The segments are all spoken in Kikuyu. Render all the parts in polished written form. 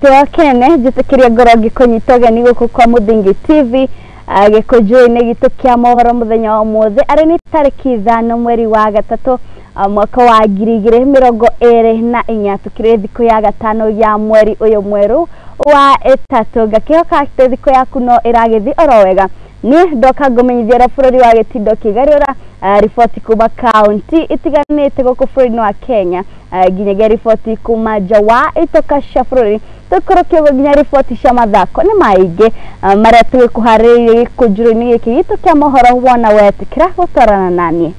Kene njĩtĩkĩria ngorwo ngĩkũnyita ũgeni gũkũ kwa Mũthingi TV gĩkũnjũ-inĩ gitũ kĩa mohoro mũthenya wa ũmũthĩ arĩ nĩ tarĩki 5 mweri wa gatatũ mwaka wa 2024 tukĩrĩ thikũ ya gatano ya mweri ũyũ mwerũ wa ĩtatũ. Ngakĩhoka atĩ thikũ yaku no ĩragĩthiĩ oro wega. Niĩ ndoka ngũmenyithia ũrĩa bũrũri wa gĩtindo kĩgarũra riboti kuma kaunti itiganĩte gũkũ bũrũri-inĩ wa Kenya, nginyagia riboti kuma nja wa itoka cia bũrũri, tũkorwo kĩogo nginya riboti cia mathako nĩ maingĩ marĩa tũgĩkũharĩrĩirie gĩkũnjũro-inĩ gĩkĩ gitũ kĩa mohoro. Wona wetĩkĩra gũtwarana naniĩ.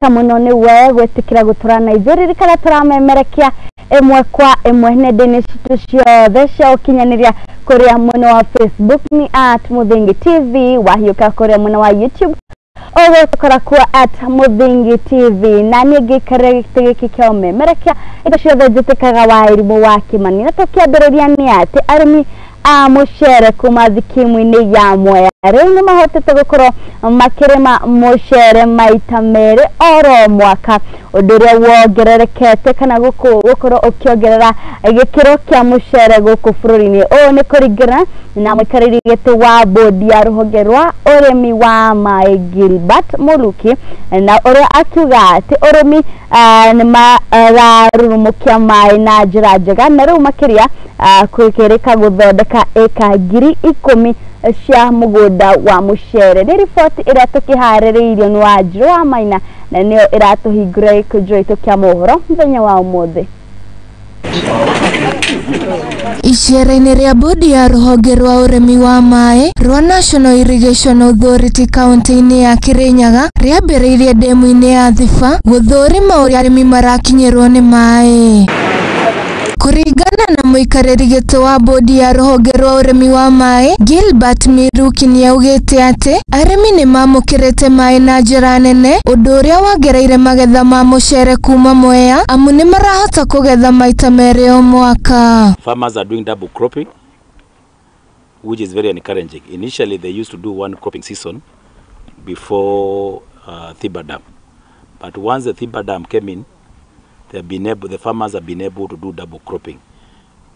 Muno nĩ we gwĩtĩkĩra gũtũrana ithuĩ, ririkana tũramemerekia ĩmwe kwa ĩmwe nenda-inĩ citũ ciothe cia ũkinyanĩria. Kũrĩa mwena wa Facebook ni @Mũthingi TV, wahiũka kũrĩa mwena wa YouTube ũgũtũkora kuo @Mũthingi TV, na niĩ ngĩikarĩra gĩtĩ gĩkĩ kĩa ũmemerekia indo ciothe njĩtĩkaga wa irimũ wa Kĩmani. Na tũkĩambĩrĩria nĩ atĩ arĩmi a mũcere kuma thikimu-inĩ ya Mwea rĩu nĩ mahotete gũkorwo makĩrĩma mũcere maita merĩ oro mwaka, ũndũ ũrĩa wongererekete kana gũkorwo ũkĩongerera gĩkĩro kĩa mũcere gũkũ bũrũri-inĩ. Ũũ nĩ kũringana na mũikarĩri gĩtĩ wa bodi ya rũhonge rwa ũrĩmi wa maĩ Gilbert Mũluki, na ũrĩa akiuga atĩ ũrĩmi nĩ mararurumũkia maĩ na njĩra njega, na rĩu makĩria kwĩkĩrĩka gũthondeka ĩka 10,000 cia mũgũnda wa mũcere. Nĩ riboti ĩrĩa tũkĩharĩrĩirio nĩ Wanjirũ wa Maina, na nĩyo ĩratũhingũra gĩkũnjũ gitũ kĩa mohoro mũthenya wa ũmũthĩ. Icera-inĩ rĩa bodi ya rũhonge rwa ũrĩmi wa maĩ rwa National Irrigation Authority kaunti-inĩ ya Kirinyaga rĩambĩrĩirie ndemu-inĩ ya Thiba gũthũrima ũrĩa arĩmi marakinyĩrwo nĩ maĩ. Kũringana na mũikarĩri gĩtĩ wa bodi ya rũhonge rwa ũrĩmi wa maĩ Gilbert Miruki, nĩaugĩte atĩ arĩmi nĩmamũkĩrĩte maĩ na njĩra nene, ũndũ ũrĩa wongereire magetha ma mũcere kuma Mwea, amu nĩmarahota kũgetha maita merĩ o mwaka. Farmers are doing double cropping, which is very encouraging. Initially they used to do one cropping season before Thiba Dam, but once the Thiba Dam came in, they have been able, the farmers have been able to do double cropping,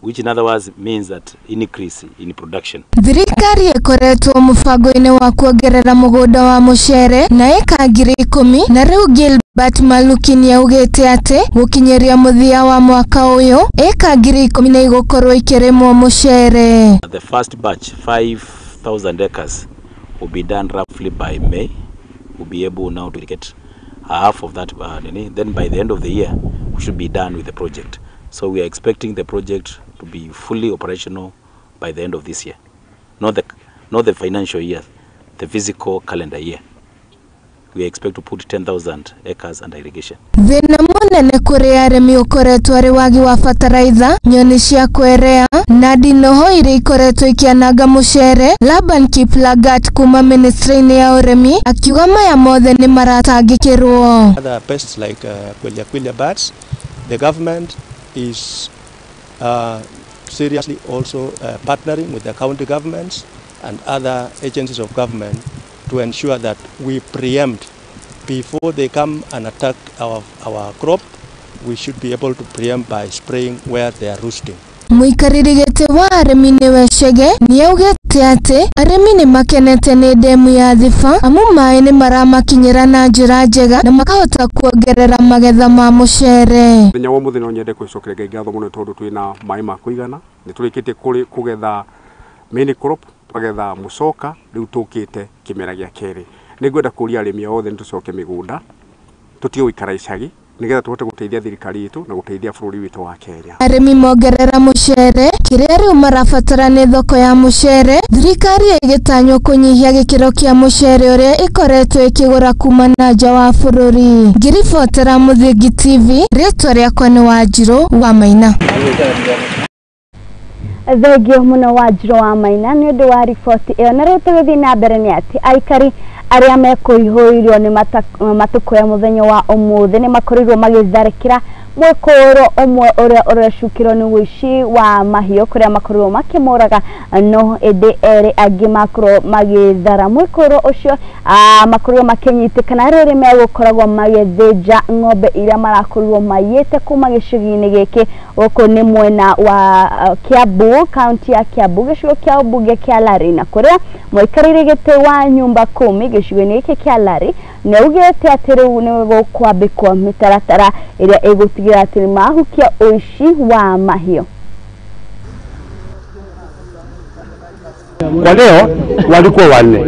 which in other words means that increase in production. Thirikari ĩkoretwo mũbango-inĩ wa kuongerera mũgũnda wa mũcere na ĩka 10,000, na rĩu Gilbert Maluki nĩaugĩte atĩ gũkinyĩria mũthia wa mwaka ũyũ ĩka 10,000 nĩ igũkorwo ikĩrĩmwo mũcere. The first batch, 5,000 acres, will be done roughly by May. We'll be able now to get half of that, then by the end of the year we should be done with the project. So we are expecting the project to be fully operational by the end of this year, not the financial year, the physical calendar year. We expect to put 10,000 acres under irrigation. Thĩna mũnene kũrĩ arĩmi ũkoretwo arĩ wagi wa bataraitha, nyoni cia kwerea na ndinoho iria ikoretwo ikĩananga mũcere. Laban Kiplagat kuma ministry-inĩ ya ũrĩmi akiuga maya mothe nĩ maratangĩkĩrwo. Other pests like quelia birds, the government is seriously also partnering with the county governments and other agencies of government to ensure that we preempt before they come and attack our crop. We should be able to preempt by spraying where they are roosting. Mũikarĩri gĩtĩ wa arĩmi nĩwe Chege nĩaugĩte atĩ arĩmi nĩmakenete nĩ ndemu ya Thiba, amu maĩ nĩmaramakinyĩra na njĩra njega na makahota kuongerera magetha ma mũcere. Mũthenya wa ũmũthĩ no nyende kwĩcokeria Ngai ngatho mũno tondũ twĩna maĩ ma kũigana, nĩtũrĩkĩtie kũgetha main crop, tũkagetha mũcoka, rĩu tũkĩte kĩmera gĩa kerĩ. Nĩngwenda kũria arĩmi othe nĩtũcoke mĩgũnda, tũtige gũikara icagi, nĩgetha tũhote gũteithia thirikari itũ na gũteithia bũrũri witũ wa Kenya. Arĩmi mongerera mũcere, kĩrĩa rĩu marabatara nĩ thoko ya mũcere, thirikari ĩgĩtanywo kũnyihia gĩkĩro kĩa mũcere ũrĩa ĩkoretwo ĩkĩgũra kuma na nja wa bũrũri. Ngĩribotera Mũthingi TV, rĩtwa rĩakwa nĩ Wanjirũ wa Maina. Thengio muno wa Njiro wa Maina nĩ ũndũ wa riboti ĩyo. Na rĩu tũgĩthiĩ na mbere nĩ atĩ aikari arĩa mekũihũirwo nĩ matukũ ya mũthenya wa ũmũthĩ nĩ makorirwo magĩtharĩkĩra mwĩkũĩrwo ũmwe ũrĩa ũrecukĩrwo nĩ ũici wa mahiũ kũrĩa makorirwo makĩmũraga, no ĩndĩ erĩ angĩ makorwo magĩthara mwĩkũĩrwo ũcio makorirwo makĩnyitĩkana rĩrĩ megũkoragwo magĩthĩnja ng'ombe iria marakorirwo maiyĩte kuma gĩcagi-inĩ gĩkĩ. Gũkũ nĩ mwena wa Kiambu, kaunti ya Kiambu, gĩcigo kĩa ũmbunge kĩa Lari, na kũrĩa mũikarĩri gĩtĩ wa nyumba kumi gĩcigo-inĩ gĩkĩ kĩa Lari nĩ augĩte atĩ rĩu nĩ gũkwambĩkwo mĩtaratara ĩrĩa ĩgũtigĩrĩra atĩ nĩ mahukia ũici wa mahiũ. Kwa leo walikuwa wanne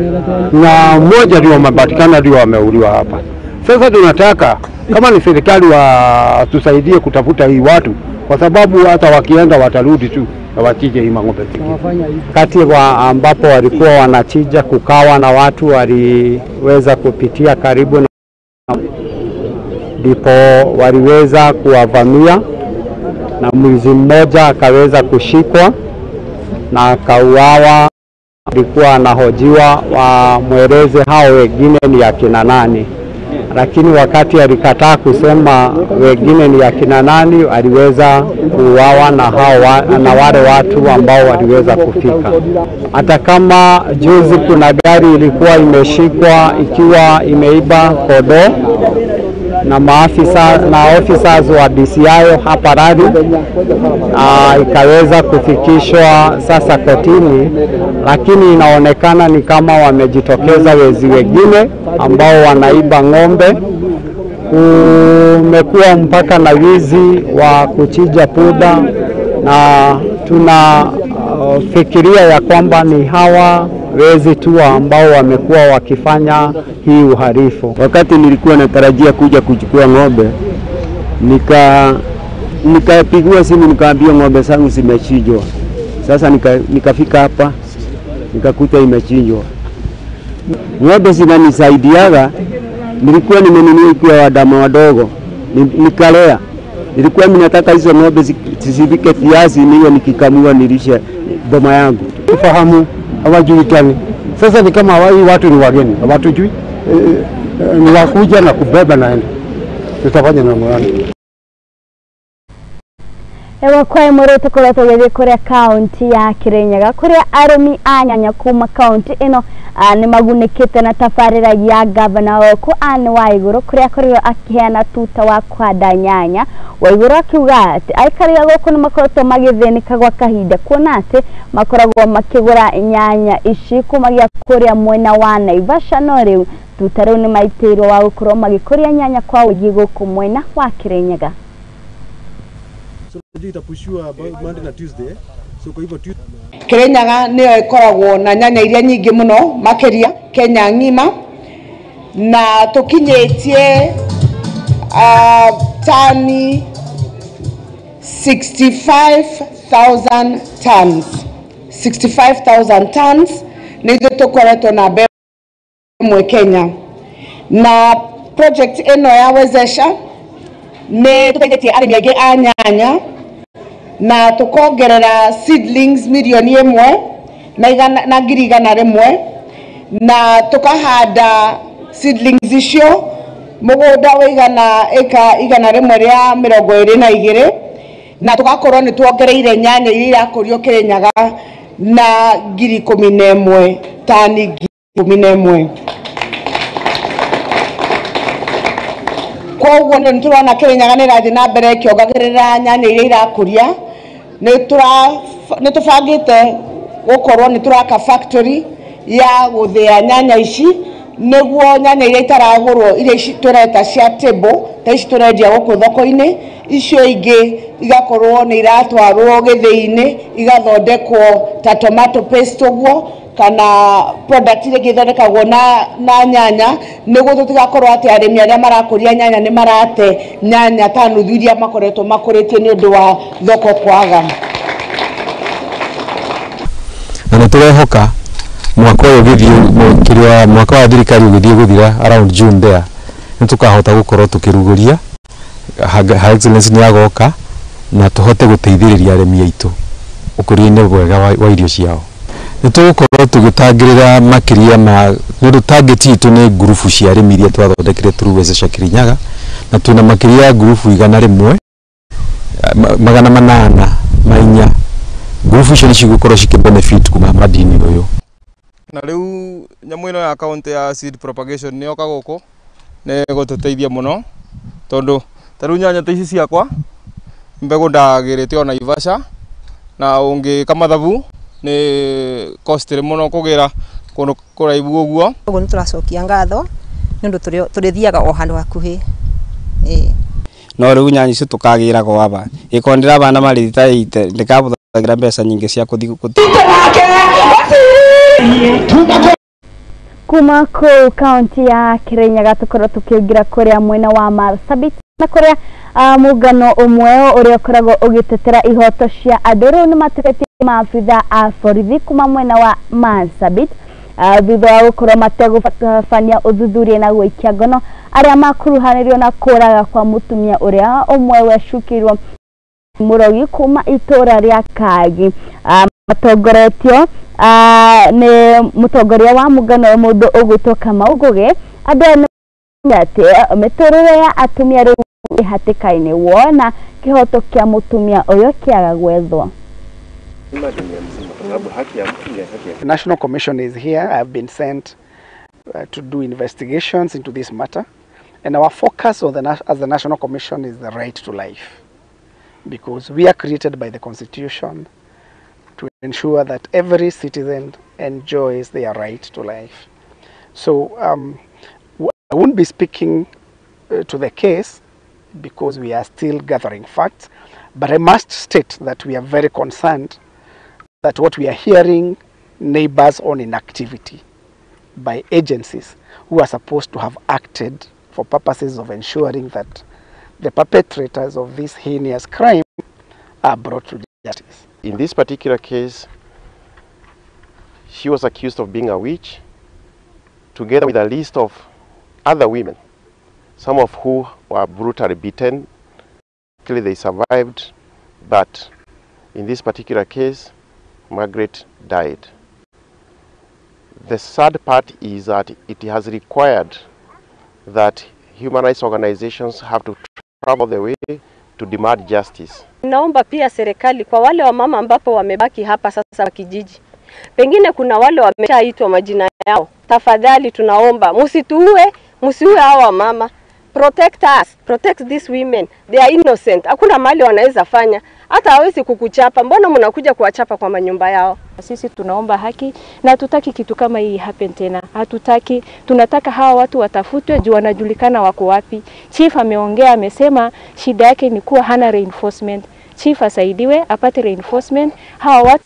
na mmoja ndio wamepatikana, ndio wameuliwa hapa. Sasa tunataka kama ni serikali watusaidie kutafuta hii watu, kwa sababu hata wakienda watarudi tu na wachinje hii ng'ombe zingine. Kati wa ambapo walikuwa wanachinja, kukawa na watu waliweza kupitia karibu na ndipo waliweza kuwavamia, na mwizi mmoja akaweza kushikwa na akauawa. Alikuwa anahojiwa wamweleze hao wengine ni akina nani, lakini wakati alikataa kusema wengine ni akina nani, aliweza kuuawa na hao na wale watu ambao waliweza kufika. Hata kama juzi kuna gari ilikuwa imeshikwa ikiwa imeiba kondoo na maafisa na officers wa DCI hapa Rari, ikaweza kufikishwa sasa kotini, lakini inaonekana ni kama wamejitokeza wezi wengine ambao wanaiba ng'ombe. Kumekuwa mpaka na wizi wa kuchinja punda, na tunafikiria ya kwamba ni hawa wezi tu ambao wamekuwa wakifanya hii uhalifu. Wakati nilikuwa natarajia kuja kuchukua ng'ombe, nikapigiwa simu nikaambiwa ng'ombe zangu zimechinjwa. Sasa nikafika hapa nikakuta imechinjwa. Ng'ombe zinanisaidiaga, nilikuwa nimenunua ikiwa wadama wadogo, nikalea. Nilikuwa ninataka hizo ng'ombe zisifike kiasi niwe nikikamua nilishe boma yangu. Ufahamu hawajulikani. Sasa ni kama hii watu ni wageni, hawatujui. Ni wakuja na kubeba naenda. Tutafanya namna gani? Ewa kwa imwe tukorwo tũgĩthiĩ kũrĩa kaunti ya Kirinyaga kũrĩa arĩmi a nyanya kuma kaunti ĩno nĩ magunĩkĩte na tabarĩra ya gavana gũkũ Anne Waigũrũ kũrĩa akorirwo akĩheana tuta wa kũhanda nyanya. Waigũrũ akiuga atĩ aikari a gũkũ nĩ makoretwo magĩthĩnĩka gwa kahinda kuona atĩ makoragwo makĩgũra nyanya ici kumagia kũrĩa mwena wa Naivasha, no rĩu tuta rĩu nĩ maitĩirwo wa gũkorwo magĩkũria nyanya kwa ũingĩ gũkũ mwena wa Kirinyaga. Kirinyaga niyo ikoragwo na nyanya iria nyingi muno makiria Kenya ng'ima, na tukinyitie tani 65,000 tons. 65,000 tons nithuĩ tũkoretwo na ĩmwe Kenya, na project ĩno ya Wezesha nĩ tũteithĩtie arĩmi aingĩ a nyanya na tukongerera seedlings milioni 1 na 100,000 na tukahanda seedlings icio mugunda wĩigana ĩka 122 na tugakorwo nĩ tuongereire nyanya iria irakũrio Kirinyaga na 11,000 tani 11,000. Koguo nĩ tũrona Kirinyaga nĩ ĩrathiĩ na mbere ĩkĩongagĩrĩra nyanya iria irakũria. Nĩ tũbangĩte gũkorwo nĩ tũraka factory ya gũthĩa nyanya ici nĩguo nyanya iria itaragũrwo iria ici tũreta cia table ta ici tũrendia gũkũ thoko-inĩ, icio ingĩ igakorwo nĩ iratwarwo gĩthĩi-inĩ igathondekwo ta tomato paste ũguo kana product iria ingĩ ithondekagwo na nyanya, nĩguo tũtigakorwo atĩ arĩmi arĩa marakũria nyanya nĩ marate nyanya ta nuthu iria makoretwo makũrĩtie nĩ ũndũ wa thoko kwaga. Na nĩ tũrehoka mwaka ũyũ ũgĩthiĩ kĩrĩa mwaka wa thirikari ũgĩthiĩ gũthira around June there nĩ tũkahota gũkorwo tũkĩrugũria Her Excellency nĩ agoka na tũhote gũteithĩrĩria arĩmi aitũ. ũkũria-inĩ mwega wa irio ciao. Nĩ tũgũkorwo tũgĩtangĩrĩra makĩria ma nĩ ũndũ target itũ nĩ ngurubu cia arĩmi iria twathondekire through Wezesha Kirinyaga, na twĩna makĩria ya ngurubu 184. Ngurubu icio nĩ cigũkorwo cikĩ benefit kuma madini ũyũ. Na rĩu nyamũ ĩno ya county ya seed propagation nĩ yoka gũkũ nĩ gũtũteithia mũno, tondũ ta rĩu nyanya ta ici ciakwa mbegũ ndagĩrĩte o Naivasha, na ũngĩka mathabu nĩ costly mũno kũgĩra kũndũ kũraihu ũguo. Ũguo nĩ tũracokia ngatho nĩ ũndũ tũrĩthiaga o handũ hakuhĩ. No rĩu nyanya icio tũkagĩraga o aba ĩkorwo ndĩrabanda marĩthi 80 ndĩkabũthagĩra mbeca nyingĩ cia kũthiĩ. Kuma kũu kaunti ya Kirinyaga tũkorwo tũkĩingĩra kũrĩa mwena wa Marsabit, na kũrĩa mũngano ũmwe ũrĩa ũkoragwo ũgĩtetera ihoto cia andũ rĩu nĩmatetetie maabitha a borithi kuma mwena wa Marsabit thutha wa gũkorwo mategũtabania ũthuthuria na gũikia ngono arĩa makuruhanĩrio na kũraga kwa mũtumia ũrĩa ũmwe wecukĩirwo mũrogi kuma itũra rĩa Kagi. Matongoretio nĩ mũtongoria wa mũngano ũyũ mũndũ ũgwĩtwo Kamau Ngugi. Andũ aya nĩ atĩ mĩtũrĩre ya atumia rĩu ĩ hatĩka-inĩ wona kĩhoto kĩa mũtumia ũyũ kĩaga gwethwo. The National Commission is here. I have been sent to do investigations into this matter, and our focus on as the National Commission is the right to life, because we are created by the Constitution to ensure that every citizen enjoys their right to life. So I won't be speaking to the case because we are still gathering facts, but I must state that we are very concerned that what we are hearing neighbors on inactivity by agencies who are supposed to have acted for purposes of ensuring that the perpetrators of this heinous crime are brought to justice. In this particular case, she was accused of being a witch, together with a list of other women, some of who were brutally beaten. Luckily, they survived, but in this particular case, Margaret died. The sad part is that it has required that human rights organizations have to travel the way to demand justice. Naomba pia serikali kwa wale wamama ambapo wamebaki hapa sasa kijiji, pengine kuna wale wameshaitwa majina yao, tafadhali tunaomba msituue, msiue hao wamama. Protect us, protect these women. They are innocent. Hakuna mali wanaweza fanya. Hata hawezi kukuchapa. Mbona mnakuja kuwachapa kwa manyumba yao? Sisi tunaomba haki na hatutaki kitu kama hii happen tena. Hatutaki, tunataka hawa watu watafutwe juu wanajulikana wako wapi. Chief ameongea, amesema shida yake ni kuwa hana reinforcement. Chief asaidiwe apate reinforcement. Hawa watu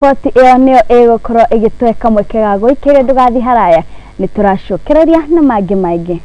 Riboti ĩyo nĩyo ĩgũkorwo ĩgĩtweka mweke ga gũikĩria ndũgathiĩ haraya, nĩ tũracokereria na mangĩ maingĩ.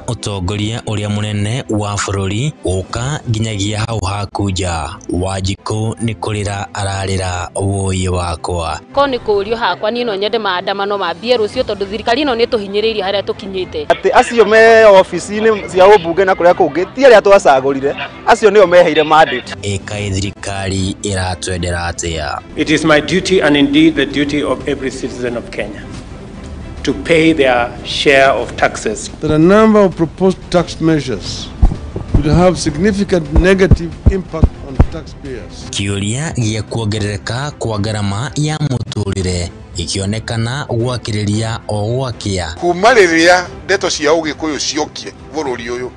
Ũtongoria ũrĩa mũnene wa bũrũri gũka nginyagia hau hakunja Wanjikũ nĩ kũrĩra ararĩra wũi wakwa. Ko nĩ kũũrio hakwa niĩ no nyende maandamano mambie rũciũ tondũ thirikari ĩno nĩ tũhinyĩrĩirie harĩa tũkinyĩte. Atĩ acio me ofici-inĩ cia ũmbunge na kũrĩa kũngĩ ti arĩa twacagũrire, acio nĩo meheire mandate. Ĩkaĩ thirikari ĩratwendera atĩa? It is my duty and indeed the duty of every citizen of Kenya to pay their share of taxes. That a number of proposed tax measures will have significant negative impact on taxpayers. Kĩũria gĩa kuongerereka kwa ngarama ya mũtũrĩre ikionekana gwakĩrĩria o gwakĩa. Kuma rĩrĩa ndeto cia ũgĩkũyũ ciokire bũrũri ũyũ,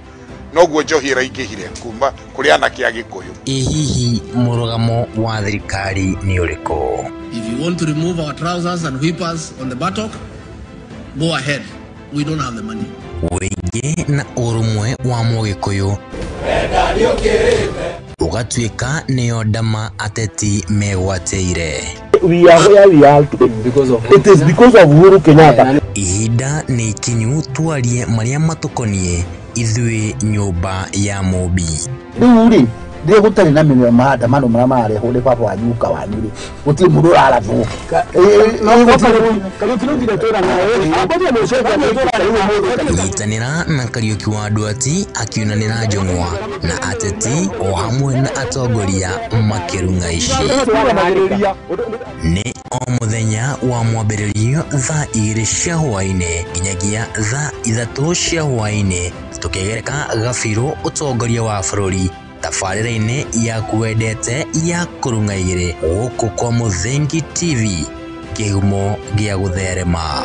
Noguo njohi ĩraingĩhire kuma kũrĩ anake a Gĩkũyũ. Ĩ hihi mũrũgamo wa thirikari nĩ ũrĩkũ? If you want to remove our trousers and whip us on the buttock, go ahead. We don't have the money. Ũingĩ na ũrũmwe wa mũgĩkũyũ ũgatuĩka nĩyo ndama ateti megwatĩire. We are where we are today because of it is because of Uhuru Kenyatta. Ihinda nĩ ikinyu twarie marĩa matũkoniĩ ithuĩ nyũmba ya Mũmbi. Rĩu rĩ rĩrĩa gũtarĩ na maandamano marĩa mararehwo nĩ baba wanyu uka wanyu rĩ gũtirĩ mũndũ ũrarathwo. Nyitanĩra na Kariũki wa Nduati akiunanĩra njũng'wa na ateti o hamwe na atongoria makĩrung'a ici. Nĩ o mũthenya wa mwambĩrĩrio thaa 2 cia hwaĩ-inĩ nginyagia thaa 3 cia hwaĩ-inĩ tũkĩgereka gabirũ ũtongoria wa bũrũri tabarĩra-inĩ yaku wendete ya kũrung'a igĩrĩ gũkũ kwa Mũthingi TV kĩhumo gĩa gũtherema.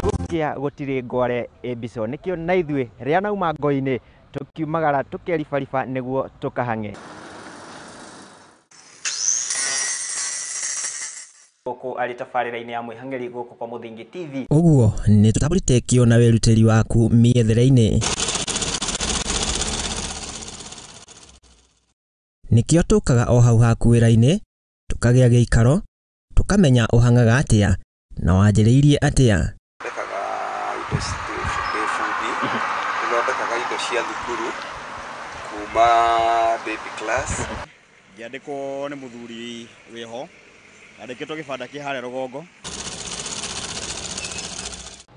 Gũkia gũtirĩ ngware ĩmbico nĩkĩo na ithuĩ rĩa nauma ngo-inĩ tũkiumagara tũkeribariba nĩguo tũkahang'e. Gũkũ arĩ tabarĩra-inĩ ya mwĩhang'eri gũkũ kwa Mũthingi TV. Ũguo nĩ tũtambũrĩte kĩo na wĩrutĩri waku mĩethere-inĩ. Nĩkĩo tũkaga o hau haku wĩra-inĩ, tũkagĩa gĩikaro, tũkamenya ũhang'aga atĩa na wanjĩrĩirie atĩa. Thondekaga indo ndĩ bundi, nĩthondekaga indo cia thukuru kuma baby class. Ngĩandĩkwo nĩ mũthuri wĩho andĩkĩtwo gĩbanda kĩ harĩa rũgongo.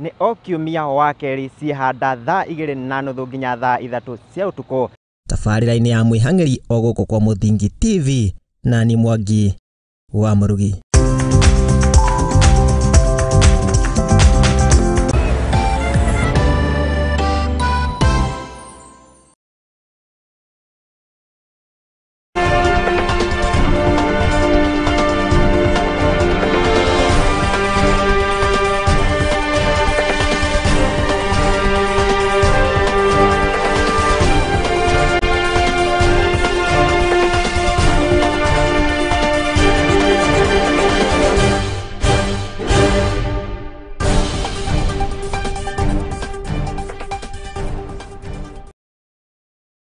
Nĩ o kiumia wa kerĩ ciĩhanda thaa 2:30 nginya thaa 3 cia ũtukũ. Tabarĩra-inĩ ya mwĩhang'eri o gũkũ kwa Mũthingi TV na ni Mwangi wa Mũrugi.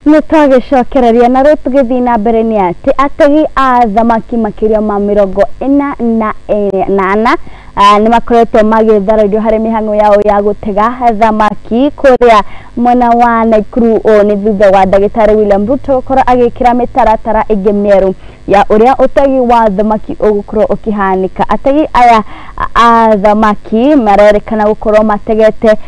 Nĩ twagĩcokereria na rĩu tũgĩthiĩ na mbere nĩ atĩ ategi a thamaki makĩria ma 48 nĩ makoretwo magĩtharario harĩ mĩhang'o yao ya gũtega thamaki kũrĩa mwena wa Nakuru. Ũũ nĩ thutha wa ndagĩtarĩ William Ruto gũkorwo agĩkĩra mĩtaratara ĩngĩ mĩerũ ya ũrĩa ũtegi wa thamaki ũgũkorwo ũkĩhanĩka. Ategi aya a thamaki marerĩkana gũkorwo mategete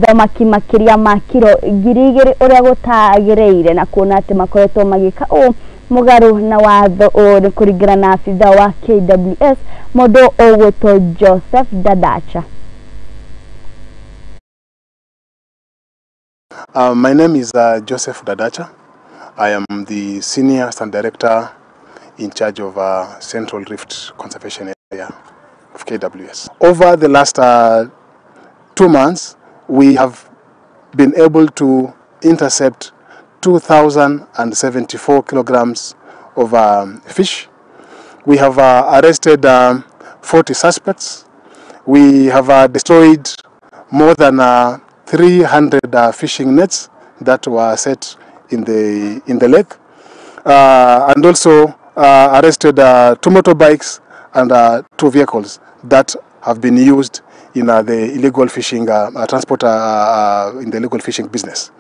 thamaki makĩria ma kiro 2000 ũrĩa gũtagĩrĩire na kuona atĩ makoretwo magĩka ũũ mũgarũ na watho ũũ nĩ kũringana na abitha wa KWS mũndũ ũgwĩtwo Joseph Dadacha. My name is Joseph Dadacha. I am the Senior Assistant Director in charge of Central Rift Conservation Area of KWS. Over the last 2 months, we have been able to intercept 2,074 kilograms of fish. We have arrested 40 suspects. We have destroyed more than 300 fishing nets that were set in the lake, and also arrested 2 motorbikes and 2 vehicles that have been used in the illegal fishing transport in the illegal fishing business.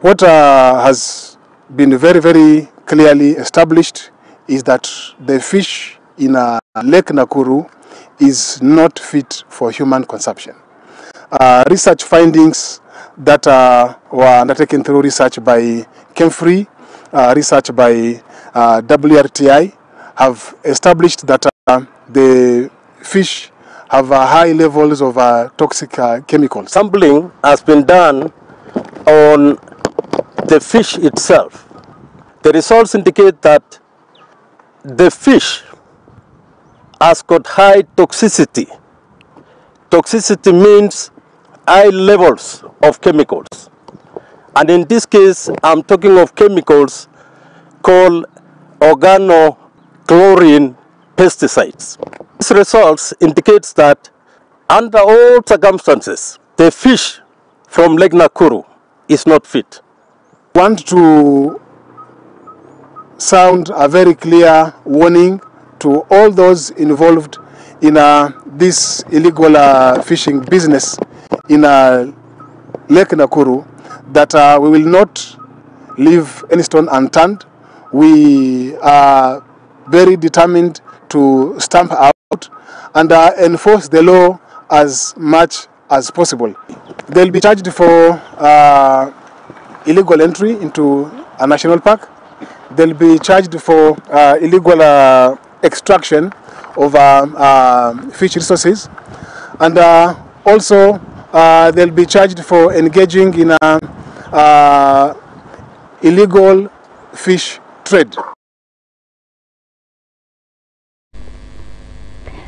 What has been very, very clearly established is that the fish in Lake Nakuru is not fit for human consumption. Research findings that were undertaken through research by Kemfrey, research by WRTI, have established that the fish have high levels of toxic chemicals. Sampling has been done on the fish itself. The The results indicate that the fish has got high toxicity. Toxicity means high levels of chemicals. And in this case, I'm talking of chemicals called organochlorine pesticides. These results indicates that under all circumstances, the fish from Lake Nakuru is not fit. I want to sound a very clear warning to all those involved in this illegal fishing business in Lake Nakuru that we will not leave any stone unturned. We are very determined to stamp out and enforce the law as much as possible. They'll be charged for illegal entry into a national park. They'll be charged for illegal extraction of fish resources, and also they'll be charged for engaging in illegal fish trade.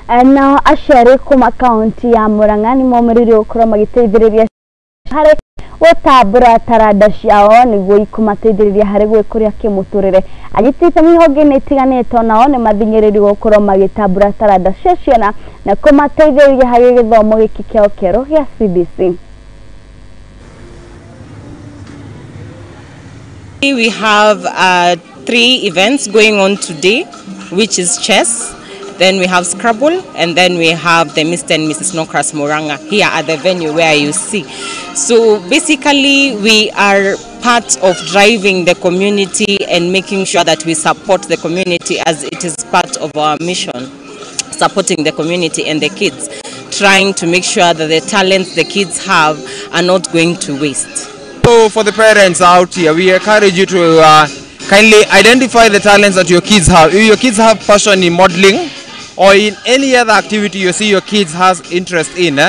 Nao aciari kuma kaunti ya Murang'a nĩ momĩrĩirio gũkorwo magĩteithĩrĩria harĩ gũtambũra taranda ciao nĩguo ikũmateithĩrĩria harĩ gwĩkũria kĩmũtũrĩre. Anyiti itemi honge-inĩ itiganĩte onao nĩ mathing'ĩrĩirio gũkorwo magĩtambũra taranda cia ciana na kũmateithĩrĩria harĩ gĩthomo gĩkĩ kĩao kĩerũ gĩa CBC. We have 3 events going on today, which is chess, then we have Scrabble, and then we have the Mr. and Mrs. Nocras Murang'a here at the venue where you see. So basically we are part of driving the community and making sure that we support the community, as it is part of our mission, supporting the community and the kids, trying to make sure that the talents the kids have are not going to waste. So for the parents out here, we encourage you to kindly identify the talents that your kids have. If your kids have passion in modeling or in any other activity you see your kids has interest in,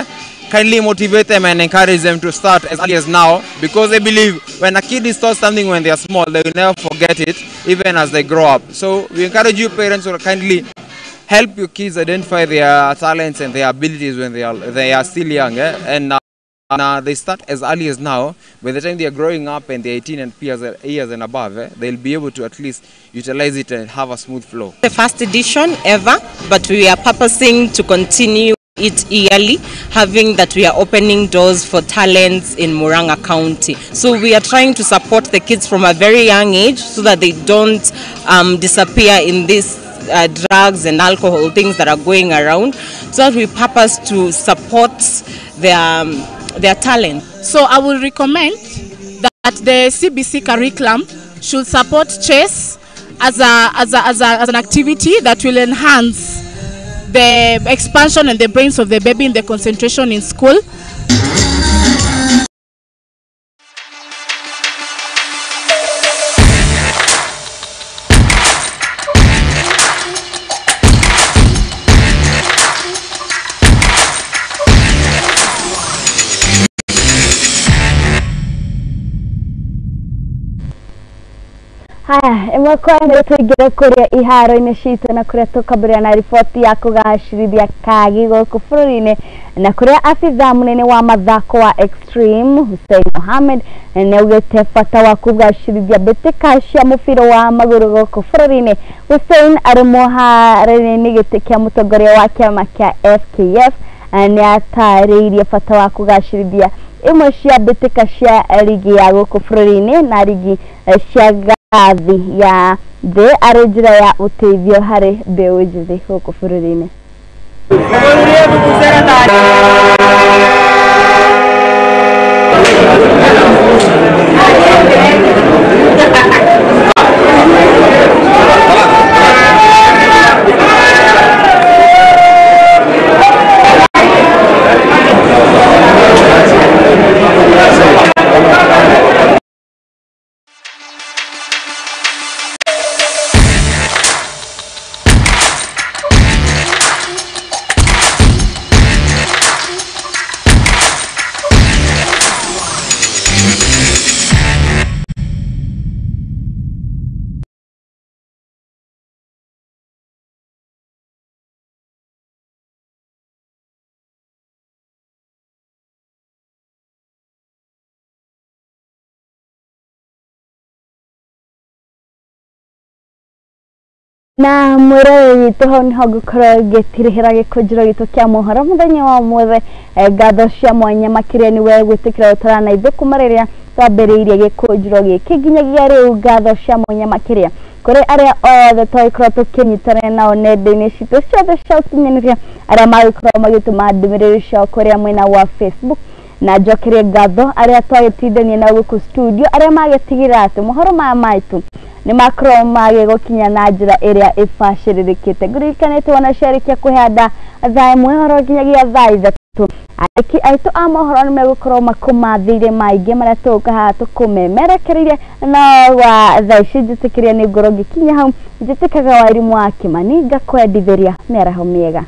kindly motivate them and encourage them to start as early as now, because they believe when a kid is taught something when they are small, they will never forget it even as they grow up. So we encourage you parents to kindly help your kids identify their talents and their abilities when they are still young, and they start as early as now. By the time they are growing up and they're 18 and years and above, they'll be able to at least utilize it and have a smooth flow. The first edition ever, but we are purposing to continue it yearly, having that we are opening doors for talents in Murang'a County. So we are trying to support the kids from a very young age so that they don't disappear in this drugs and alcohol things that are going around, so that we purpose to support their talent. So I will recommend that the CBC curriculum should support chess as an activity that will enhance the expansion and the brains of the baby in the concentration in school. Haya, ĩmwe kwa ĩmwe tũingĩre kũrĩa iharo-inĩ citũ na kũrĩa tũkambĩrĩria na riboti ya kũgacĩrithia kagi gũkũ bũrũri-inĩ, na kũrĩa abithaa mũnene wa mathako wa Extreme Hussein Mohamed nĩaugĩte bata wa kũgacĩrithia mbĩtĩka cia mũbira wa magũrũ gũkũ bũrũri-inĩ. Hussein arĩ mũharĩrĩria gĩtĩ kĩa mũtongoria wa kĩama kĩa FKF nĩatarĩirie bata wa kũgacĩrithia imwe cia mbĩtĩka cia rigi ya gũkũ bũrũri-inĩ na rigi cia ngathi ya thĩ arĩ njĩra ya ũteithio harĩ mbeũ njĩthĩ gũkũ bũrũri-inĩ. Na mwĩroreri witũ, hau nĩho ngũkorwo ngĩtirihĩra gĩkũnjĩro gitũ kĩa mohoro mũthenya wa ũmũthĩ. Ngatho cia mwanya makĩria nĩ we gwĩtĩkĩra gũtwarana na ithuĩ kuma rĩrĩa twambĩrĩirie gĩkũnjĩro gĩkĩ nginyagia rĩu. Ngatho cia mwanya makĩria kũrĩ arĩa othe twagĩkorwo tũkĩnyitanĩra nao nenda-inĩ citũ ciothe cia ũkinyanĩria, arĩa magĩkorwo magĩtũma ndũmĩrĩri ciao kũrĩa mwena wa Facebook, na njokerie ngatho arĩa twagĩtindania nao gũkũ studio, arĩa magĩtigĩrĩra atĩ mohoro maya maitũ nĩ makorwo magĩgũkinya na njĩra ĩrĩa ĩbacĩrĩrĩkĩte. Ngũririkanĩte wona ciarĩkia kũhanda thaa 1 horo nginyagia thaa 3, andĩki aitũ a mohoro nĩ megũkorwo makũmathĩire maingĩ marĩa tũgũka haha tũkũmemerekereirie. No wa thaa ici njĩtĩkĩria nĩ ngorwo ngĩkinya hau. Njĩtĩkaga Wairimũ wa Kĩmani, ngakwendithĩria mĩaraho mĩega.